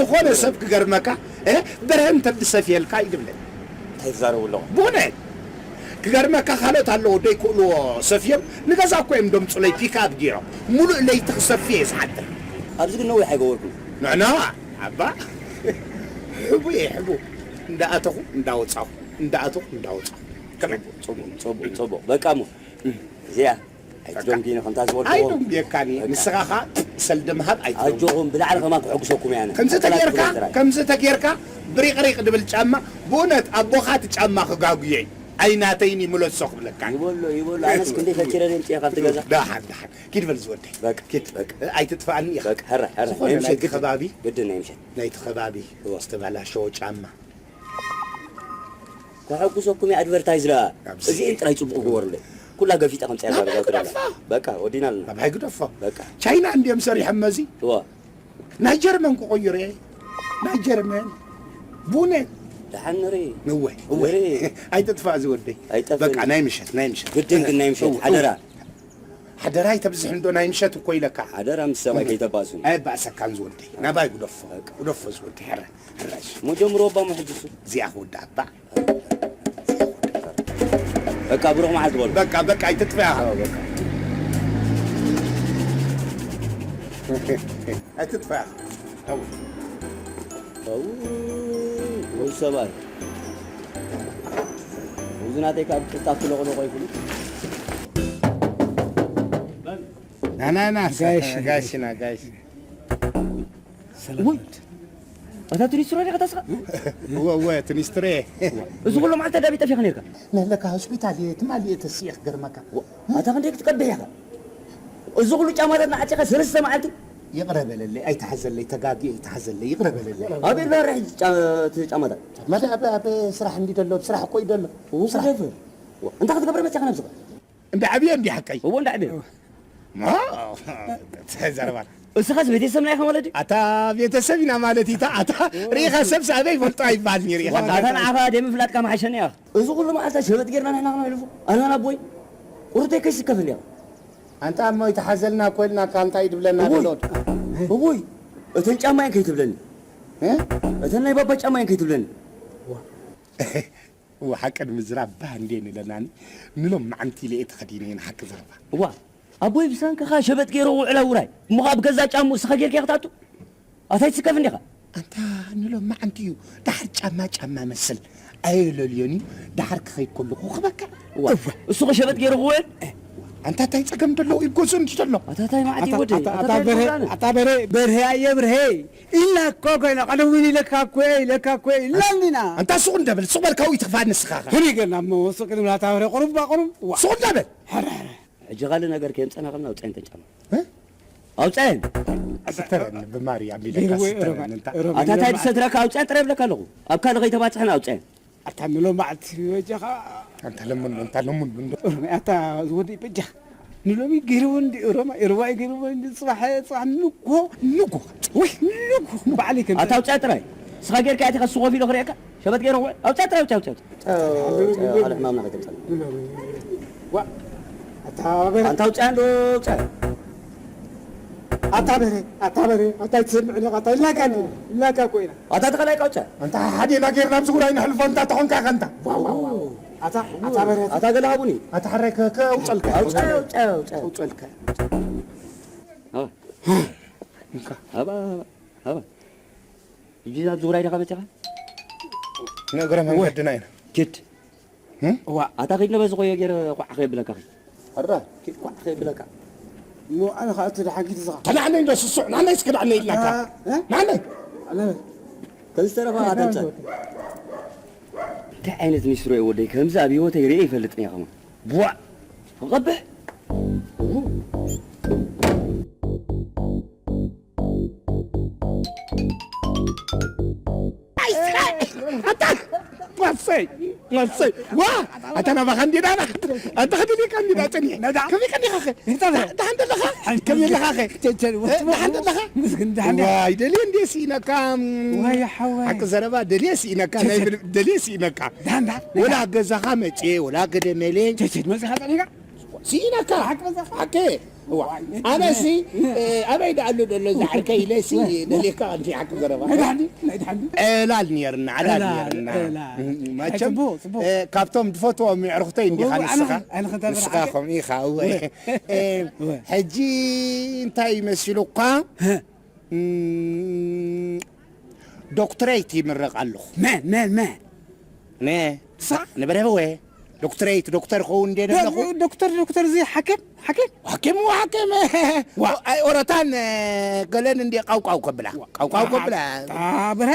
ዝኾነ ሰብ ክገርመካ፣ እ፣ በርሀ እንተድሰፍየልካ እዩ ዝብለኒ። እንታይ ትዛረቡ ኣለኹም? ብእውነት ክገርመካ፣ ካልኦት ኣለዎ ደይክእልዎ ሰፍዮም፣ ንገዛ እኮ እዮም ደምጹለይ ፒክኣፕ ገይሮም። ሙሉእ ለይቲ ክሰፍየ እየ ዝሓድር። ኣብዚ ግን ነዊሕ ኣይገበርኩን። ንዕና ኣባ፣ ሕቡ እየ፣ ሕቡ። እንዳኣተኹ እንዳወጻኹ፣ እንዳኣተኹ እንዳወጻኹ። ከመይ? ጽቡቕ፣ ጽቡቕ፣ ጽቡቕ። በቃ እሞ፣ እዚኣ ኣይትደንጉይኒ፣ ከምታ ዝበልክዎ። ኣይደንጉየካን እየ። በቃ። ንስኻ ኸኣ ሰልዲ ምሃብ ኣይትደንጉ። ኣጆኹም፣ ብላዕሊ ከማን ክሕጉሰኩም እየ ኣነ። ከምዚ ቀጸላ ተጌርካ፣ ክብረት ጥራይ። ከምዚ ተጌርካ፣ ብሪቕሪቕ ድብል ጫማ፣ ብእውነት ኣቦኻ እቲ ጫማ ክጋጉዮ እዩ። ኣይናተይን እዩ፣ ምለሶ ክብለካ። ይበሎ፣ ይበሎ። ኣነስ ክንደይ ፈኪረ ደምጽየ ካብቲ ገዛ። ደሓን፣ ደሓን። ኪድ በል ዝወደይ። በቃ፣ ኪድ። በቃ። ኣይትጥፍኣኒ ኢኻ። በቃ፣ ሕራይ፣ ሕራይ። ዝኾነ ናይ ምሸት ናይቲ ግድን። ከባቢ፣ ግድን ናይ ምሸት። ናይቲ ከባቢ እወ። ዝተበላሸወ ጫማ። ከሐጉሰኩም እየ ኣድቨርታይዝ ደኣ። ኣብዚ። እዚኤን ጥራይ ጽቡቕ ግበሩለይ። ኩላ ገፊጠ ከምጽኣያ እዛ ገዛ ግደፋ። በቃ፣ ወዲና ኣለና። ናባይ ግደፎ። በቃ። ቻይና እንድዮም ሰሪሖም መዚ? እወ። ናይ ጀርመን ክቕይሩ እየ። ናይ ጀርመን። ቡነ። ደሓን ንርኢ። እወ፣ እወ። ንርኢ። ኣይትጥፋእ ዝወደይ። ኣይጠፍእን። በቃ፣ ናይ ምሸት፣ ናይ ምሸት። ግድን ግን ናይ ምሸት፣ እወ፣ ሓደራ። እወ። ሓደራ ኣይተብዝሕ እንዶ ናይ ምሸት እኮ ኢለካ። ሓደራ ምስ ሰብኣይ ከይተባእሱኒ። ኣየባእሰካን ዝወደይ። ናባይ ግደፎ። በቃ። ግደፎ ዝወደይ። ሕረ፣ ሕረ። እሞ ጀምሮ እባ እሞ ሕጂ እሱ። እዚኣ ክውዳእ እባ። በቃ ብሩኽ መዓልቲ በሉ። በቃ፣ በቃ፣ ኣይትጥፋ ኢኻ። ኣዎ፣ በቃ። ኣይትጥፋ ኢኻ። ኣው። ኣው፣ ውድ ሰብኣይ። እዚ ናተይ ካብ ቅጣፍ ትለቕሎ ቆይ ፍሉጥ። ና፣ ና፣ ና፣ ጋሽ። ጋሽና፣ ጋሽ። ሰላም። ውይ! ኣታ ትኒስትሮ ዲኻ ታስኻ? እወ፣ እወ፣ ትኒስትሮ እየ። እዚ ኩሉ መዓልቲ ኣዳቢ ጠፊኻ ነርካ? ነለካ ሆስፒታል እየ፣ ትማሊ እየ ተሲኤ ክገርመካ። ዋ፣ ኣታ ክንደይ ክትቀብሕ ኢኻ? እዚ ኩሉ ጫማታት ንዓጺኻ ሰለስተ መዓልቲ? ይቕረ በለለይ፣ ኣይትሓዘለይ፣ ተጋግየ፣ ኣይትሓዘለይ፣ ይቕረ በለለይ። ኣበይ ኣሎ ሕጂ ጫ-፣ እቲ ጫማታት? ጫማ ዳ ኣብ፣ ኣብ ስራሕ እንዲ ደሎ፣ ኣብ ስራሕ እኮ እዩ ደሎ። እው፣ ስራሕ። ክደፍር። ዋ፣ እንታይ ክትገብር መጺኻ ነብስኻ? እንዳ ዓብየ እንዲ ሓቀይ? እዎ፣ እንዳ ዓብየ። ማ፣ ዘረባ። እስኻስ ቤተሰብና ኢኻ ማለት እዩ? ኣታ ቤተሰብ ኢና ማለት እዩ። ኣታ ርኢኻ ሰብስ ኣበይ ይፈልጦ ኣይበሃልን እዩ፣ ርኢኻ። ዋላ፣ ኣታ ንዓኻ ደይ ምፍላጥካ መሓሸኒ ኢኻ። እዚ ኩሉ መዓልታ ሸበጥ ጌርና ንሕና ክነሕልፎ? ኣነ ኣቦይ ቁርተይ ከይስከፍኒ ኢኻ። ኣንታ እሞ ይተሓዘልና እኮ ኢልናካ፣ እንታይ እዩ ድብለና እውይ። ዘሎ? እውይ፣ እተን ጫማ እየን ከይትብለኒ። እ? እተን ናይ ባባ ጫማ እየን ከይትብለኒ። እዋ፣ ሓቂ ንምዝራብ ባህ እንዴ ንለናኒ፣ ንሎም መዓንቲ ኢለ እየ ተኸዲነ እየ፣ ንሓቂ ዘረባ። እዋ፣ ኣቦይ ብሰንክኻ ሸበጥ ገይረ ውዕላ ውራይ። እሞ ኸኣ ብገዛ ጫምኡ እስኻ ጌርካ ክትኣቱ? ኣታ ኣይትስከፍ እንዲኻ? ኣንታ ንሎም መዓንቲ እዩ፣ ደሓር ጫማ ጫማ መስል ኣየለልዮን እዩ፣ ደሓር ክኸይድ ከለኹ ክበካ። እዋ፣ እዋ። እሱ ኸ ሸበጥ ገይሩ ክውዕል? ኣንታ እንታይ ጸገም ደለዎ? ይጎዞ እንዲ ዘሎ። ኣታ እንታይ መዓት እዩ ኣታ፣ ወደይ? ኣታ፣ ኣታ ኣታ እንታይ በርሄ፣ ይጎዳነ? ኣታ በርሄ፣ በርሄ ኣየ ብርሄ። ኢላ እኮ ኮይና፣ ቀደም እውን ኢለካ እኮ እየ፣ ኢለካ እኮ እየ፣ ኢላኒና። ኣንታ ሱቕ እንደ በል፣ ሱቕ በል፣ ካብኡ ይትኽፋ ንስኻ ኸ። ከመይ ጌርና እሞ ሱቕ ክንብል፣ ኣታ በርሄ፣ ቁሩብ እባ፣ ቁሩብ። ዋ። ሱቕ እንደ በል። ሕረ፣ ሕረ። ሕጂ ካልእ ነገር ከየምጸና ከልና ኣውጽአን ተን ጫማ። እ? ኣውጽአን። ስተረኒ ብማርያም ኢለካ ቢልወይ ስተረኒ ሮማ፣ እንታ። ሮማ፣ ኣታ እንታይ ሮማ። ዝሰትረካ ኣውጽአን ጥራይ እብለካ ኣለኹ። ኣብ ካልእ ከይተባጽሕና ኣውጽአን። ኣታ ንሎማዓልቲ በጃኻ። ኣንታ ለምኑ፣ ኣንታ ለምኑ እንዶ። ሮማ፣ ኣታ ዝወደይ በጃኻ። ንሎሚ ገይርዎ እንዲ ሮማ፣ ሮማ ገይርዎ እንዲ ጽባሕ፣ ጽባሕ ንጎ፣ ንጎ። ወይ፣ ንጎ። ባዕለይ ከም ኣታ ኣውጽኣን ጥራይ። ንስኻ ጌርካ ኣቲኻ እሱ ኮፍ ኢሉ ክርእየካ። ሸበጥ ገይሩ፣ ኣውጽኣን ጥራይ፣ ኣውጽኣን፣ ኣውጽኣን። ኣውጽኣን፣ ኣውጽኣን፣ ካልእ ሕማም ናኸተምጸና። ዋ፣ ኣታ በረ። ኣንታ ኣውጽኣን ዶ፣ ኣውጽኣን። ኣታ በረ፣ ኣታ በረ፣ ኣታ ኣይትሰምዕን ኢኻ፣ ኣታ ኢልናካ እንዲ፣ ኢልናካ እኮ ኢና። ኣታ ተኸላይ ቃውጫ። ኣንታ ሓደ ኢና ጌርና ኣብዚ ጉራይ ነሕልፎ፣ እንታ ተኾንካ ከ እንታ። ዋው፣ ዋው፣ ዋው። ኣታ፣ ኣታ በረ። ኣታ ገለ ሃቡኒ። ኣታ ሕራይ ከ-፣ ከ-፣ ኣውጸልካ። ኣውጻ፣ ኣውጻ፣ ኣውጻ። ኣውጸልካ። ኣባ። እንካ። ኣባ፣ ኣባ፣ ኣባ። ሕጂ ኣብዚ ጉራይ ዲኻ መጺኻ? ንእግረ መንገድና ኢና። ኪድ። እም? እዋ፣ ኣታ ኺድ ነበዚ ኾዮ ገይረ ኳዕ ኸየብለካ ኺድ። ሕራይ፣ ኪድ ኳዕ ኸየብለካ። እሞ ኣነ ኸኣ እቲ ደሓን ኪድ ዝኻ። ተናዕነይ እንዶ ስሱዕ፣ ናነይ እስኪ ዳዕነይ ኢላካ። እ? ናነይ። ኣነ። ተዝተረፋ ኣተምጸ። እንታይ ዓይነት ኒስትሮ እዩ ወደይ? ከምዚ ኣብ ህይወተይ ርእየ ይፈልጥን እየ ኸማ። ቧዕ! ክቐብሕ? ኣታ፣ ዋሰይ፣ ዋሰይ፣ ዋ! ኣታ ናባኻ እንዲና፣ ኣታ ኸዲኒካ እንዲና፣ ጸኒሐ። ነዳ። ከመይ ቀኒኻኸ? እንታ ዘ- ደሓን ደለኻ? ሓንቲ ከመይ ኣለኻኸ? ቸ-፣ ቸ-፣ እ፣ ደሓን ደለኻ? ምስግን ደሓን ደለኻ? ዋይ፣ ደልየ እንድየ ስኢነካ። ዋይ፣ ሓወይ። ሓቂ ዘረባ፣ ደልየ ስኢነካ፣ ቸ-፣ ናይ ቸ-፣ ብል-፣ ደልየ ስኢነካ። ደሓን ደሓን። ወላ ገዛኻ መጽየ፣ ወላ ገደመለ። ቸ-፣ ቸ-፣ መጺኻ ጸኒሕካ? ስኢነካ። ሓቂ በዛኻ? ሓቂ። እዋ። ኣነ ሲ ኣበይ ደኣሉ ደሎ ዝዓርከ ኢለ ሲ ደልየካ ኣንቲ ሓቂ ዘረባ። ዕላል ነርና፣ ዕላል ነርና። መቸም ካብቶም ዝፈትዎም የዕርኽተይ እንዲኻ ንስኻ። ንስኻ ከምኡ ኢኻ። እወ። ሕጂ እንታይ መሲሉኳ? ዶክትሬት ይምረቕ ኣለኹ። መን መን መን? ነ ንበረበወ ዶክትሬት ዶክተር ኸውን እንደ ደለኹ። ዶክተር ዶክተር እዚ ሓኪም ሓኪም ሓኪም ሓኪም። ዋ። ኦረታን ገለን እንደ ቃውቃው ከብላ ቃውቃው ከብላ። ብረ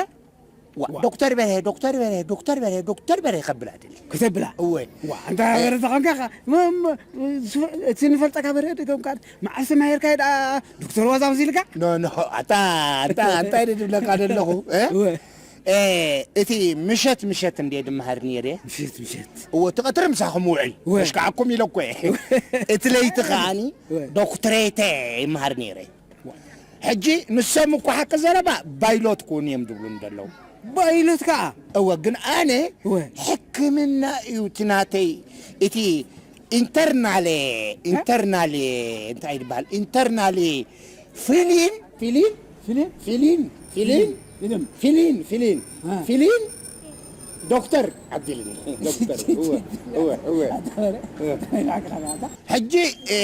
ዋ፣ ዶክተር በርሄ፣ ዶክተር በርሄ፣ ዶክተር በርሄ፣ ዶክተር በርሄ ከብል ኣይደልን። ክተብላ? እወ። ዋ፣ ኣንታ በርሄ ተኾንካ ኸ፣ ም-፣ ም-፣ ዝፈ-፣ እቲ ንፈልጠካ በርሄ ድገምካ፣ መዓስ ተማሂርካ ደኣ ዶክተር ዋዛ መሲልካ? ኖ፣ ኖ፣ ኣታ፣ ኣታ፣ እንታይ ድብለካ ደለኹ፣ እ? እወ። እ፣ እቲ ምሸት፣ ምሸት እንድየ ድመሃር ነይረ። ምሸት፣ ምሸት። እወ፣ እቲ ቀትሪ ምሳኹም ውዕል። እወ። ከሽክዓኩም ኢለ እኮ እየ። እወ። እቲ ለይቲ ከኣኒ እወ። ዶክትሬተ ይመሃር ነይረ። ሕጂ ንሶም እኮ ሓቂ ዘረባ ባይሎት ክውን እዮም ዝብሉኒ ዘለዉ። ባይሎት ከኣ? እወ፣ ግን ኣነ እወ። ሕክምና እዩ እቲ ናተይ፣ እቲ ኢንተርናል፣ እ? ኢንተርናል እንታይ ይበሃል? ኢንተርናል ፊሊን፣ ፊሊን? ፊሊን? ፊሊን፣ ፊሊን፣ ፊሊን። ፊሊን፣ ፊሊን፣ እ። ፊሊን ዶክተር ኣቢልኒ። ዶክተር፣ እወ፣ እወ፣ እወ። ኣታ በረ፣ እወ። እንታይ ኢልካ ኣታ? ሕጂ፣ እ፣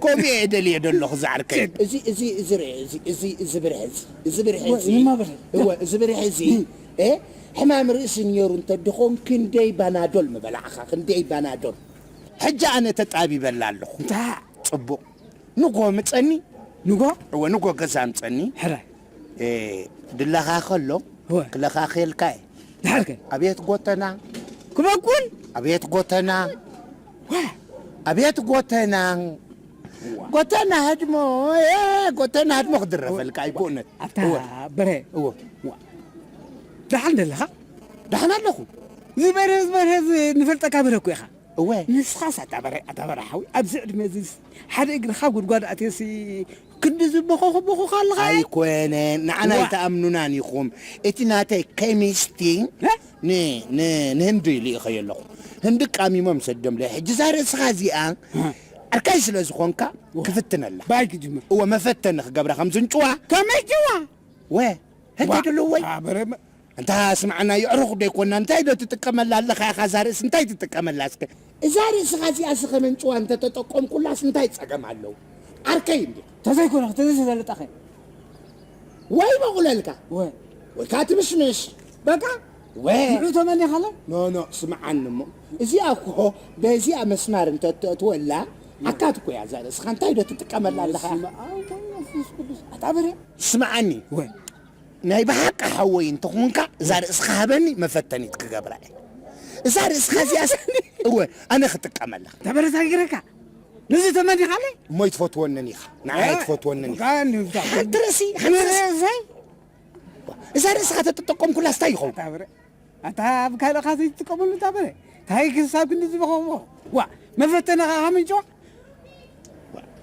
ከምኡ እየ ደልየ ደለኹ ዝዓርከይ። እዚ፣ እዚ፣ እዚ ርአ፣ እዚ፣ እዚ፣ እዚ ብርሒ እዚ፣ እዚ ብርሒ እወ፣ እዚ፣ ንማ ብርሒ? እወ፣ እዚ ብርሒ እዚ፣ እ። እ፣ ሕማም ርእሲ ነይሩ እንተድኾን ክንደይ ባናዶል ምበላዕኻ፣ ክንደይ ባናዶል። ሕጂ ኣነ ተጣቢበላ ኣለኹ። እንታ? ጽቡቕ። ንጎ ምጸኒ። ንጎ? እወ፣ ንጎ ገዛ ምጸኒ። ሕራይ። እ፣ ድለኻ ከሎ፣ እወ። ክለኻኸየልካ እየ። ድሓርከ? ኣቤት ጎተና። ክበቁል? ኣቤት ጎተና። ዋ። ኣቤት ጎተና። ዋ። ጎተና ህድሞ፣ እ፣ ጎተና ህድሞ ክድረፈልካ እዩ፣ ብእውነት። ኣታ እወ። በርሄ። እወ። ዋ። ደሓን ደለኻ? ደሓን ኣለኹ። እዚ በርሄ፣ እዚ በርሄ፣ እዚ ንፈልጠካ በርሄ እኮ ኢኻ። እወ። ንስኻስ ኣታ በረ-፣ ኣታ በረ ሓዊ፣ ኣብዚ ዕድመ እዚስ ሓደ እግርኻ ጉድጓድ ኣትየሲ ክንዲ ዝበኾኹ በኹኻ ኣለኻ? ኣይኮነን፣ ንዓና ዋ። ኣይትኣምኑናን ኢኹም። እቲ ናተይ ኬሚስቲ እ? ን-፣ ን-፣ ንህንዲ ልኢኸዮ ኣለኹ። ህንዲ ቃሚሞም ሰዶምለይ። ሕጂ እዛ ርእስኻ እዚኣ እ። ዓርካይ ስለ ዝኾንካ ዋ። ክፍትነላ። ባይ ክጅምር። እወ፣ መፈተኒ ክገብራ ከም ዝንጭዋ። ከመይ ጭዋ? ወ፣ ህንዲ ዋ። ድልወይ። ኣበረ መ- እንታ ስምዓና፣ የዕሩኽ ዶ ኣይኮና? እንታይ ዶ ትጥቀመላ ኣለኻ ኢኻ እዛ ርእሲ? እንታይ ትጥቀመላ እስከ? እዛ ርእስኻ እዚኣ ስኸ መንጭዋ እንተተጠቀምኩላስ እንታይ ጸገም ኣለዎ? ዓርከይ እንዲኻ። ተዘይኮነ፣ ተዘይተሰለጠኸ። ወይ በቑለልካ። ወ። ወይ ከዓ ትምሽምሽ። በቃ። ወ። ንዑ ተመኒኻለ? ኖ፣ ኖ፣ ስምዓኒ እሞ። እዚኣ እኮ በዚኣ መስማር እንተተእትወላ፣ ወ። ዓካት እኮ እያ እዛ ርእስኻ። እንታይ ዶ ትጥቀመላ ኣለኻ? በስመ ኣብ ወመንፈስ ቅዱስ። ኣታ በርሄ። ስምዓኒ። ወ። ናይ ብሓቂ ሓወይ እንተኾንካ፣ እዛ ርእስኻ ሃበኒ፣ መፈተኒት ክገብራ እየ። እዛ ርእስኻ እዚኣስ፣ እወ፣ ኣነ ክጥቀመላ። ተበረታጊረካ። ነዚ ተመኒኻለይ? እሞ ኣይትፈትወንን ኢኻ። ንዓይ እ? ኣይትፈትወንን ኢኻ። ጋ-፣ ን-፣ ሓንቲ ርእሲ፣ ሓንቲ ርእሲ። ርእሰይ? እዛ ርእስኻ ተተጠቀምኩላስ እንታይ ይኸውን? ኣታ በረ-፣ ኣታ ኣብ ካልእኻ ዘይትጥቀመሉ እታ በረ። እንታይ ክሳብ ክንዲ ዝበኸዎ? ዋ፣ መፈተንኻ ምንጭዋ?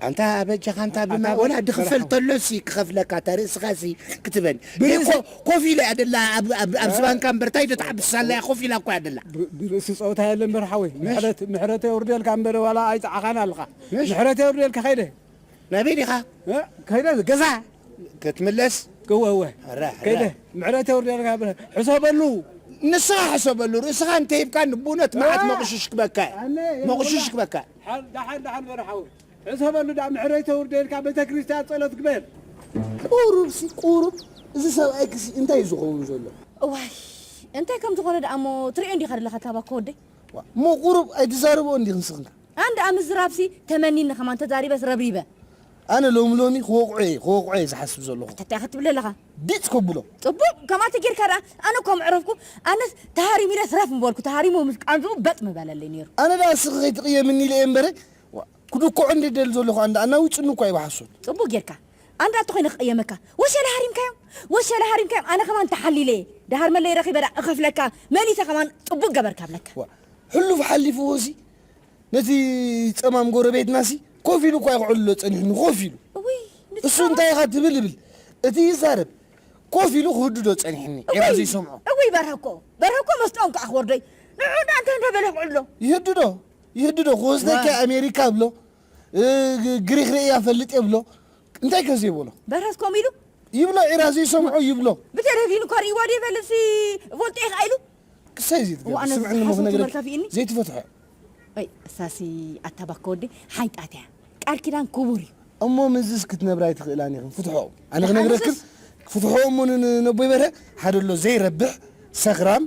ኣንታ በጃኻ፣ ኣንታ ብማ-፣ ኣታ ወላ በረ-፣ ድኽፈል በረ-፣ ተሎሲ ክኸፍለካ፣ እታ ርእስኻሲ ክትበኒ። ብርእሲ-፣ እኮ ኮፍ ኢለ እያ ደላ ኣብ፣ ኣብ፣ ኣብዚ እ? ባንካ እምበር፣ እንታይ ዶ ትሓብሳ ኣላ እያ፣ ኮፍ ኢላ እኮ እያ ደላ። ብ-፣ ብርእሲ ጸወታ የለን በርሓወይ። ምሽ? ምሕረት፣ ምሕረት የውርደልካ እምበር ዋላ ኣይጸዓኻን ኣለኻ። ምሽ? ምሕረት የውርደልካ፣ ከይደ። ናበይ ዲኻ? እ? ከይደ ገዛ። ክትምለስ? እወ፣ እወ። ኣረ፣ ኣረ። ከይደ ምሕረት የውርደልካ እምበር፣ ሕሰበሉ። ንስኻ ሕሰበሉ፣ ርእስኻ እንተሂብካኒ ብእውነት መዓት እ? መቑሽሽ ክበካ እየ። ኣነ፣ መቑሽሽ የውላ። ክበካ። ሓ-፣ ደሓን፣ ደሓን በርሓወይ። ሕሰበሉ ደኣ ምሕረት የውርደልካ፣ ቤተክርስትያን ጸሎት ግበር። ቁሩብ ሲ፣ ቁሩብ። እዚ ሰብኣይ ክሲ እንታይ እዩ ዝኸውን ዘሎ? እዋይ፣ እንታይ ከም ዝኾነ ደኣ እሞ ትርእዮ እንዲኻ ዘለኻ፣ ታባኮ ወደይ። ዋ፣ እሞ ቁሩብ ኣይትዛረብኦ እንዲኺ ንስኽንካ? ኣነ ደኣ ምዝራብሲ ተመኒኒ ከማን ተዛሪበስ ረብሪበ። ኣነ ሎሚ ሎሚ ክወቕዖ እየ፣ ክወቕዖ እየ ዝሓስብ ዘለኹ። እንታይ ክትብል ኣለኻ? ቢጽ ከብሎ። ጽቡቕ፣ ከምኣ ተጌርካ ደኣ ኣነ እኮ ምዕረፍኩ፣ ኣነስ ተሃሪሙ ኢለ ስረፍ ምበልኩ፣ ተሃሪሙ ምስ ቃንዝኡ በጥ ምበለለይ ነይሩ። ኣነ ደኣ እስኺ ከይትቕየምኒ ኢለ እየ እምበረ፣ ዋ፣ ክድክዖ እንደ ደል ዘለኹ ኣንዳ ኣናዊጽኒ እኳ እዩ ብሓሶት። ጽቡቕ ጌርካ። ኣንዳ እንተ ኾይነ ክቕየመካ። ወሸለ ሃሪምካዮም፣ ወሸለ ሃሪምካዮም፣ ኣነ ከማን ተሓሊለ እየ። ደሃር መለይ ረኺበ ደኣ እኸፍለካ፣ መሊሰ ከማን ጽቡቕ ገበርካ እብለካ። ዋ፣ ሕሉፍ ሓሊፍዎ ሲ፣ ነቲ ጸማም ጎረቤትናሲ ኮፍ ኢሉ እኳ እዩ ክዕልሎ ጸኒሕኒ፣ ኮፍ ኢሉ። እውይ፣ እሱ እንታይ ኢኻ ትብል እብል? እቲ ይዛረብ፣ ኮፍ ኢሉ ክህድዶ ጸኒሕኒ፣ እውይ፣ ዒራ ዘይሰምዖ። እውይ፣ በርሀ እኮ፣ በርሀ እኮ መስጦም ከኣ ክወርዶይ። ንዑ ደኣ እንታይ እንዳበለ ክዕሎ? ይህድዶ፣ ይህድዶ፣ ክወስደካ ዋ። ኣሜሪካ ብሎ። እ፣ ግ-፣ ግሪኽ ርእያ ፈልጥ የብሎ። እንታይ ከ ዘይበሎ? በረስ ከምኡ ኢሉ? ይብሎ፣ ዒራ ዘይሰምዖ ይብሎ። ብቴሌቪዥን እኮ ርእይዎ ድዩ ይበልጽ፣ ፈልጦ ኢኻ ኢሉ? ክሳይ ዘይትገብር፣ እዋ፣ ኣነ ስምዕኒ እሞ ዝሓሰብኩ ክነግረኪ። መርካፊ እኒ? ዘይትፈትሖ። ወይ፣ እሳሲ ኣታ ባኮ ወዲ ሓይጣት እያ። ቃል ኪዳን ክቡር እዩ። እሞ ምስዝስ ክትነብራ ኣይትኽእላን ኢኽን፣ ፍትሖ። ኣነ ኣነ ክነግረክን፣ ስስ- ፍትሖ እሞ ን-፣ ን-፣ ነቦይ በርሀ ሓደ ኣሎ ዘይረብሕ፣ ሰኽራም፣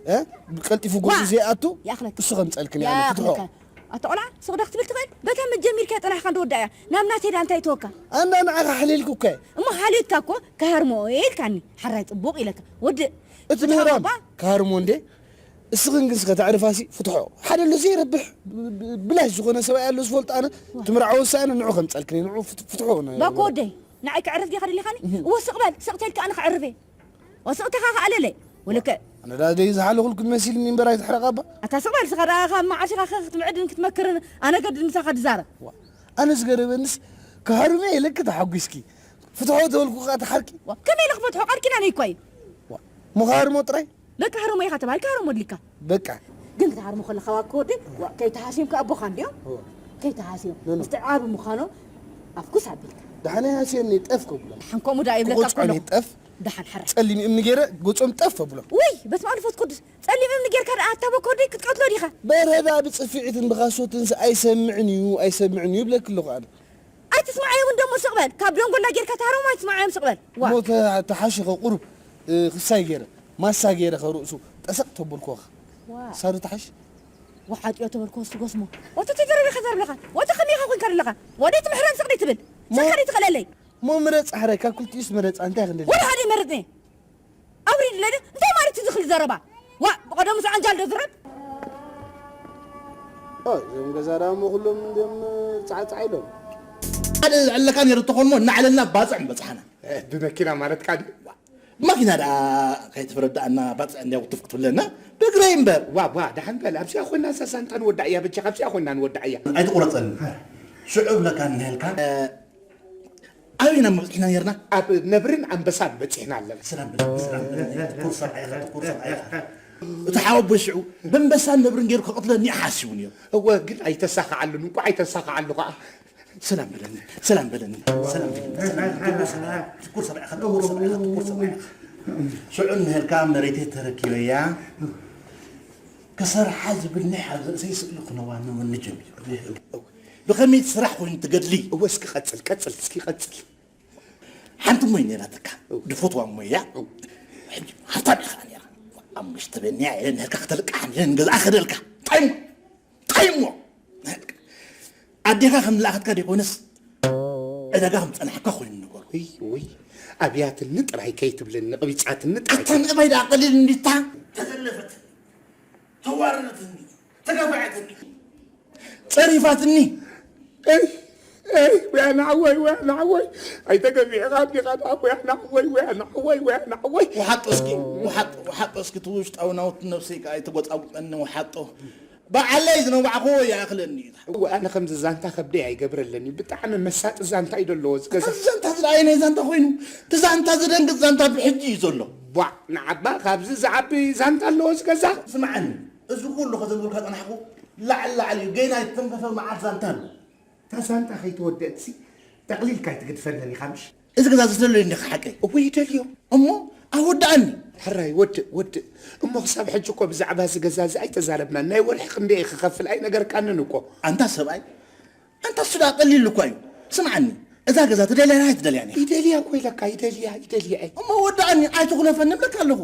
እ? ቀልጢፉ ጎጆ ዋ! ዘይኣቱ፣ ይኣኽለካ። እሱ ከምጸልክን እያ፣ ኣነ ፍትሖ። ይኣኽለካ። ኣታ ቆልዓ፣ ሱቕ ዶ ክትብል ትኽእል? በታ መጀሚርካ ጸናሕካ እንዶ ወዳእያ። ናብ ናተይ ዳ እንታይ ተወካ? ኣንዳ ንዓኻ ሓሊልኩ እኮ እየ። እሞ ሓልዮትካ እኮ ክሃርሞ ኢልካኒ። ሓራይ ጽቡቕ ኢለካ። ወዲ እቲ ፍትሓዊ ምህራም እባ ክሃርሞ እንዴ? እስኽን ግን ስኸ ተዕርፋሲ ፍትሖ። ሓደ ኣሎ ዘይረብሕ ብ-፣ ብ-፣ ብላሽ ዝኾነ ሰብኣይ ኣሎ ዝፈልጦ ኣነ። ትምርዓዎ ኣነ ንዑ ከምጸልክኒ፣ ንዑ ፍት-፣ ፍትሖ ነ-፣ ባኮ ወደይ፣ ንዓይ ክዕርፍ ዲኻ ደሊኻኒ? እህ። እወ ስቕ በል፣ ስቕ ተልካ ኣነ ክዕርፍ እየ። ወስቕትኻ ከኣለለ። ወለከ ኣነ ዳ ደይ ዝሓለኹልኩ መሲልኒ እምበር ኣይትሕረቕ ኣባ። ኣታ ስቕ በል፣ ስኻ ደኣ ካብ መዓስ ኢኻ ከ ክትምዕድን ክትመክርን ኣነ ገድል ምሳኻ ትዛረብ? ዋ፣ ኣነ ዝገረመንስ ክሃርመ ኢለኪ ተሓጒስኪ። ፍትሖ ተበልኩ ከኣ ተሓርቂ። ዋ፣ ከመይ ኢለ ክፈትሖ? ቃል ኪዳነይ እኮ እዩ። ዋ፣ ምኻርሞ ጥራይ? በቃ ሃርሞ ኢኻ ተባልካ ሃርሞ ድልካ። በቃ። ግን ክትሃርሞ ከለኻ ዋኮ ወዲ፣ ዋ፣ ከይተሃስዮም ከኣ ኣቦኻ እንድዮም። ዋ። ከይተሃስዮም። ነነ። ምስቲ ዓቢ ምዃኖም ኣፍኩስ ኣቢልካ። ደሓን ኣይሃስየኒ ጠፍ ከብሎም። ደሓን ከምኡ ደኣ ይብለካ ክቕጽዖኒ ከሎ። ጠፍ። ደሓን ሓራይ። ጸሊም እምኒ ገይረ ገጾም ጠፍ ኣብሎም። ውይ፣ በስመ ኣብ መንፈስ ቅዱስ። ጸሊም እምኒ ጌርካ ደኣ ኣታ ቦኮ ወደይ ክትቀትሎ ዲኻ? በረዳ ብጽፍዒትን ብኻሶትንስ ኣይሰምዕን እዩ፣ ኣይሰምዕን እዩ ይብለኪ ኣለኹ ኣነ። ኣይትስምዓዮም እንዶ እሞ ስቕ በል። ካብ ደንጎላ ጌርካ ትሃሮም ኣይትስምዓዮም ስቕ በል። ዋ። እሞ ተ-፣ ተሓሽኸ ቁሩብ፣ እ፣ ክሳይ ገይረ፣ ማሳ ገይረ ኸርእሱ ጠሰቕ ተበልኩኻ። ዋ። ሳሪ ተሓሽ? ወሓጥዮ ተበልኩ ወስቲ ጎስሞ። ወተ ተዘረበ ከዘርብለኻ። ወተ ከመይ ኢኻ ኮንካ ዘለኻ? ወደ ትምሕረን ስቕ ትብል። ሞ-፣ ስኻ ትኽእለለይ። ሞ ምረጽ ሓራይ፣ ካብ ክልቲኡስ ምረጽ፣ እንታይ ክንደሊ? ወደ ሓደ ይመርጽ እየ። ኣውሪድ ለደ፣ እንታይ ማለት እዩ ዝኽል ዘረባ? ዋ፣ ብቐደሙ ሰዓንጃል ዶ ዝረብ? ኦ፣ እዞም ገዛ ደኣ እሞ ኩሎም እንድዮም ጻዕጻዕ ኢሎም። ሓደ ዝዕለካ ነይሩ ተኾንሞ፣ እናዕለልና ባጽዕ ምበጽሓና። እ፣ ብመኪና ማለትካ ድዩ? ብመኪና ደኣ ከይትፍረድኣና፣ ባጽዕ እንድያ ውትፍ ክትብለና፣ ብእግረይ እምበር። ዋ፣ ዋ፣ ደሓን በል፣ ኣብዚኣ ኮይና እዛ ዛንታ ንወዳእያ፣ በጃኻ ኣብዚኣ ኮይና ንወዳእያ። ኣይትቑረጸኒ። ሽዑ እብለካ እንሄልካ። ኣበይ ኢና መብጽሕና ነርና? ኣብ ነብርን ኣንበሳን በጺሕና ኣለና። ሰላም በለኒ፣ ሰላም በለኒ። ትኩር ሰብኣይ ኢኻ፣ ትኩር ሰብኣይ ኢኻ። እቲ ሓወቦይ ሽዑ በንበሳን ነብርን ገይሩ ክቐትለኒ ሓሲቡ ነይሩ። እወ፣ ግን ኣይተሳኽዓሉን፣ እንቋዕ ኣይተሳኽዓሉ ኸዓ። ሰላም በለኒ፣ ሰላም በለኒ፣ ሰላም በለኒ፣ ሰላም በለኒ። ትኩር ሰብኣይ ኢኻ፣ ትኩር ሰብኣይ ኢኻ፣ ትኩር ሰብኣይ ኢኻ። ሽዑ እንሄልካ መሬተይ ተረኪበያ። ክሰርሓ ዝብል ኒሕ ኣብ ርእሰይ ስእሊ ክነዋንወኒ ጀሚሩ። ብኸመይ እቲ ስራሕ ኮይኑ ትገድሊ? እወ፣ እስኪ ቀጽል፣ ቀጽል፣ እስኪ ቀጽል። ሓንቲ እሞ እዩ ነይራትካ፣ እው። ድፈትዋ እሞ እያ። እው። ሕጂ ሃብታም ኢኻ ነይራ። ኣብ ምሽቲ በኒያ እየ ነርካ ከተልቅሓ፣ እየ ንገዝኣ ከደልካ። እንታይ እሞ? እንታይ እሞ? ኣዴኻ ከም ዝለኣኸትካ ዘይኮነስ፣ ዕዳጋ ከም ዝጸናሕካ ኮይኑ ነገሩ። ውይ፣ ውይ። ኣብያትኒ ጥራይ ከይትብለኒ፣ ቅቢጻትኒ ጥራይ ኣታ ከይ- ምእባይ ደኣ ቀሊል እንዲታ? ተዘለፈት። ተዋረደትኒ፣ ተጋፍዐትኒ፣ ጸሪፋትኒ። እይ፣ እይ፣ ወያ ንዓወይ፣ ወያ ንዓወይ። ኣይተገፊዕኻ ኣቢኻ ደኣ፣ ወያ ንዓወይ፣ ወያ ንዓወይ፣ ወያ ንዓወይ። ወሓጦ እስኪ፣ ወሓጦ፣ ወሓጦ እስኪ፣ እቲ ውሽጣዊ ናውቲ ነብሰይ ከኣ ኣይተጎጻጉጸኒ፣ ወሓጦ። ባዕለይ ዝነባዕኹዎ ይኣኽለኒ እዩ። እወ፣ ኣነ ከምዚ ዛንታ ከብደይ ኣይገብረለኒ። ብጣዕሚ መሳጢ ዛንታ እዩ ዘለዎ እዚ ገዛ። እዚ ዛንታ እዚ ደኣ ኣየናይ ዛንታ ኮይኑ? እቲ ዛንታ ዘደንግጽ ዛንታ ብሕጂ እዩ ዘሎ። ቧዕ፣ ንዓባ ካብዚ ዝዓቢ ዛንታ ኣለዎ እዚ ገዛ? ስምዓኒ፣ እዚ ኩሉ ከዘንብሩልካ ጸናሕኩ፣ ላዕሊ ላዕሊ እዩ፣ ገና ኣይተተንከፈ መዓት ዛንታ ኣሎ። እታ ዛንታ ከይተወደአትሲ፣ ጠቕሊልካ ኣይትግድፈለን ኢኻ ምሽ? እዚ ገዛ እዚ ደልዮ እንዲኻ ሓቀይ? እወ ይደልዮ። እሞ ኣወድኣኒ። ሕራይ፣ ወድእ፣ ወድእ። እሞ ክሳብ ሕጂ እኮ ብዛዕባ እዚ ገዛ እዚ ኣይተዛረብናን። ናይ ወርሒ ክንደይ ክኸፍል ኣይነገርካንን እኮ። ኣንታ ሰብኣይ፣ ኣንታ እሱ ደኣ ቀሊል እኳ እዩ። ስምዓኒ፣ እዛ ገዛ ትደልያ ዲኻ ኣይትደልያን ኢኻ? ይደልያ እኮ ኢለካ፣ ይደልያ፣ ይደልያ እየ። እሞ ወድኣኒ፣ ኣይትኹለፈኒ እብለካ ኣለኹ።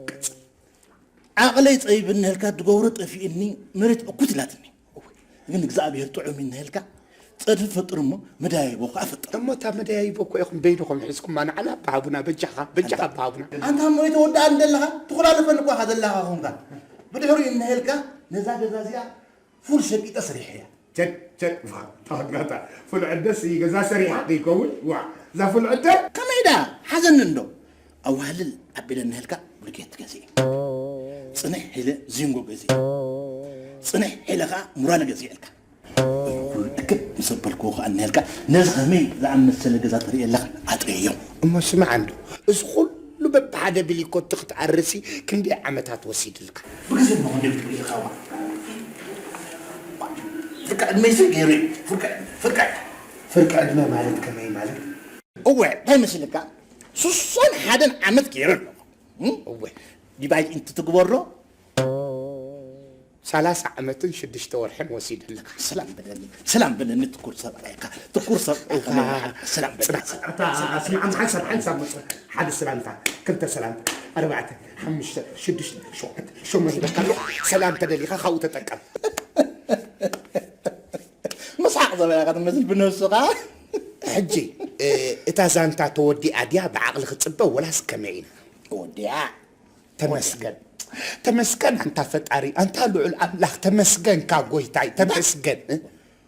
ቅጽል። ዓቕለይ ጸቢብኒ ኢልካ፣ ዝገብሮ ጠፊእኒ፣ መሬት እኩት ኢላትኒ። ግን እግዚኣብሔር ጥዑም እዩ ኢልካ፣ ጸድፊ ፈጥር እሞ መደያይቦ ከኣ ፈጥር። እሞ እታ መደያይቦ እኮ ኢኹም በይንኹም ሒዝኩማ፣ ንዓና ኣበሃቡና፣ በጃኻ፣ በጃኻ ኣበሃቡና። ኣንታ እሞ ኣይተወድኣን ዘለኻ፣ ትኹላለፈኒ እኳ ኢኻ ዘለኻ ኾንካ። ብድሕሪኡ ኢልካ፣ ነዛ ገዛ እዚኣ ፉል ሸቂጠ ሰሪሐያ። ቸድ፣ ቸድ፣ ዋ፣ ታዋጋታ፣ ፉል ዕደስ ገዛ ሰሪሓ ከይከውን? ዋ፣ እዛ ፉል ዕደ? ከመይ ዳ? ሓዘኒ እንዶ። ኣዋህልል ኣቢለ እንሄልካ ብሉኬት ገዚኤ። ጽንሕ ኢለ ዚንጎ ገዚኤ። ጽንሕ ኢለ ኸኣ ሙራል ገዚኤልካ። ኩሉ እክብ ምስ ኣበልክዎ ኸኣ እንሄልካ ነዚ ኸመይ ዝኣመሰለ ገዛ ትርኢ ኣለኻ? ኣጥርዮ። እሞ ስማዕ እንዶ፣ እዚ ኹሉ በብሓደ ብሊኮቲ ክትኣርሲ ክንደይ ዓመታት ወሲድልካ? ብግዜ እሞ ክንደይ ክትርኢ ኢኻ ዋ? ፍርቂ ዕድመ ይስእ ገይሩ እዩ። ፍርቂ ዕድመ፣ ፍርቂ ዕድመ። ፍርቂ ዕድመ ማለት ከመይ ማለት? እወ፣ እንታይ መስልካ? ስሳን ሓደን ዓመት ገይሩ ኣለኹ። እም? እወ። ዲቫይድ እንትትግበሮ፣ ሰላሳ ዓመትን ሽዱሽተ ወርሕን ወሲደልካ። ሰላም በለኒ፣ ሰላም በለኒ፣ ትኩር ሰብኣይ ኢኻ፣ ትኩር ሰብኣይ ኢኻ። እኻ። ሰላም በለኒ። ጽናሕ፣ ጽናሕ፣ ጽናሕ፣ ጽናሕ፣ ሓንሳብ፣ ሓንሳብ፣ ሓንሳብ መጽ-፣ ሓደ ሰላምታ፣ ክልተ ሰላምታ፣ ኣርባዕተ፣ ሓሙሽተ፣ ሽዱሽተ፣ ሸውዓተ፣ ሸሞንተ፣ ሰላም ተደሊኻ ካብኡ ተጠቀም። መስሓቕ ዘበላ ኢኻ ትመስል ብነብስኻ። ሕጂ፣ እ፣ እታ ዛንታ ተወዲኣ ድያ ብዓቕሊ ክጽበ ወላስ ከመይ ኢና? ተወዲኣ። ተመስገን። ተመስገን ኣንታ ፈጣሪ፣ ኣንታ ልዑል ኣምላኽ፣ ተመስገንካ ጎይታይ፣ ተመስገን።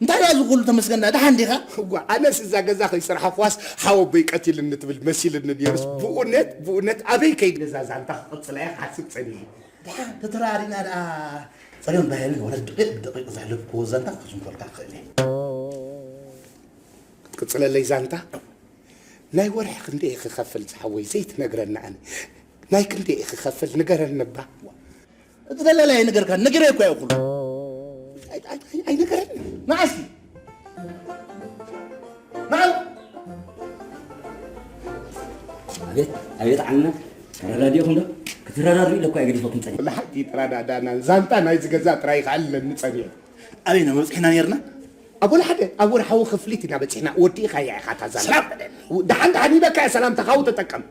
እንታይ ደኣ እዚ ኩሉ ተመስገን ደኣ? ደሓን ዲኻ? እዋ፣ ኣነስ እዛ ገዛ ከይሰራሕኽዋስ ሓወቦይ ቀቲልኒ ትብል መሲልኒ ነይሩስ፣ ብእውነት፣ ብእውነት ኣበይ ከይደ እዛ ዛንታ ክቕጽላ እየ ክሓስብ ጸኒሐ። ደሓን ተተራሪና ደኣ ጸርዮን ባህልን ወለ ደቂቕ ብደቂቕ ዘሕለፍክዎ ዛንታ ክዝንኮልካ ክኽእል እየ። ክትቅጽለለይ ዛንታ? ናይ ወርሒ ክንደይ እየ ክኸፍል ዝሓወይ ዘይትነግረኒ ኣነ? ናይ ክንደይ እየ ክኸፍል ንገረኒ እባ። እቲ ደላላይ ኣይነገርካን፣ ነጊረ እኮ እየ ኩሉ። ኣይ-፣ ኣይ-፣ ኣይ-፣ ኣይነገረኒ። ንዓ እስኪ። ንዓ። ኣቤት፣ ኣቤት ዓልና። ተረዳዲእኹም ዶ? ክትረዳድኡ ኢለ እኮ እየ ገዲፈኩም ጸኒሐ። ብሓቂ ተረዳዳእና። ዛንታ ናይዚ ገዛ ጥራይ ይኸኣለኒ ጸኒሑ። ኣበይና በጺሕና ነይርና? ኣብ ወላ ሓደ፣ ኣብ ወርሓዊ ክፍሊት ኢና በጺሕና። ወዲእኻያ ኢኻ እታ ዛንታ። ሰላም በለኒ። ደሓን ደሓን ሂበካ እየ ሰላምታ፣ ካብኡ ተጠቀም።